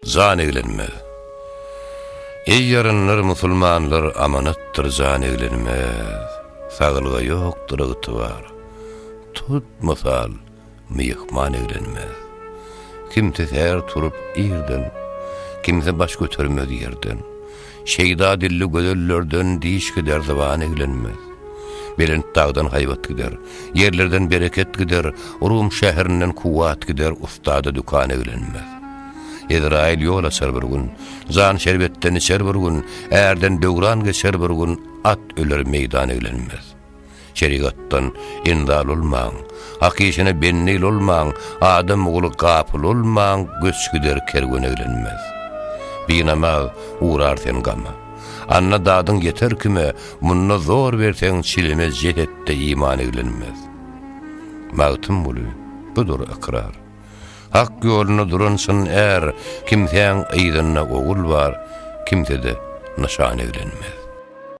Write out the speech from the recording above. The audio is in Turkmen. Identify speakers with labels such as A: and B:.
A: Jan eglenmez. Eý ýaranlar musulmanlar amanatdyr jan eglenmez. Saglyga ýokdur ygtybar. Tut mysal, myhman eglenmez. Kimse säher turup irden, Kimse baş götermez ýerden. Şeýda dilli gözellerden Diş gider zyban eglenmez. Belent dagdan haýbat gider, Ýerlerden bereket gider, Rum şäherinden kuwwat gider, Ustada dükan eglenmez. Ezraýyl ýol açar bir gün, Jan şerbetden içer bir gün, Ärden döwran geçer bir gün, At öler meýdan eglenmez. Şerigatdan enzal olmaň, Hak işine bendi olmaň, Adam ogly gapyl olmaň, Göç gider kerwen eglenmez. Binamaz urar sen gama. Anna dadyň ýeter kime, Munda zor berseň çilime Jesetde iman eglenmez. Magtymguly, budur ykrar. Hak ýolunda duran çyn är, Kimsäň yzynda ogul bar, Kimsede nyşan eglenmez.